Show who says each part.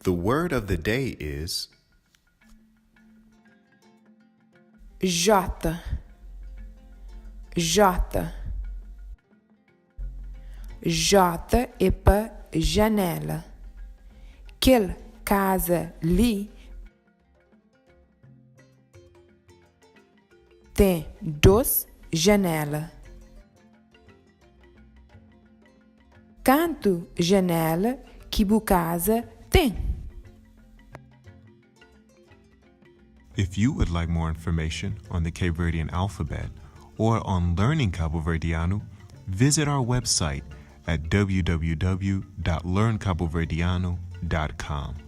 Speaker 1: The word of the day is.
Speaker 2: J J J é pa janéla. Kel kaza li ten dôs janéla. Kantu janéla ki bu kaza ten?
Speaker 1: If you would like more information on the Cape Verdean alphabet or on learning Cabo Verdeano, visit our website at www.learncaboverdeano.com.